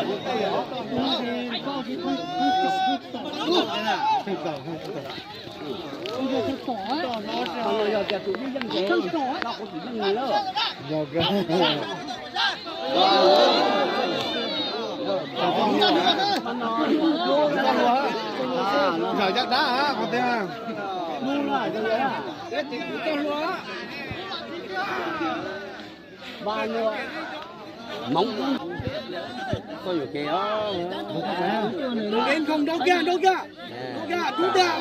Zam caj dab qhov twg? Hmoob, koj yuam kev os. Nrau kiag, nrau kiag, nrau kiag, rub kiag, rub kiag.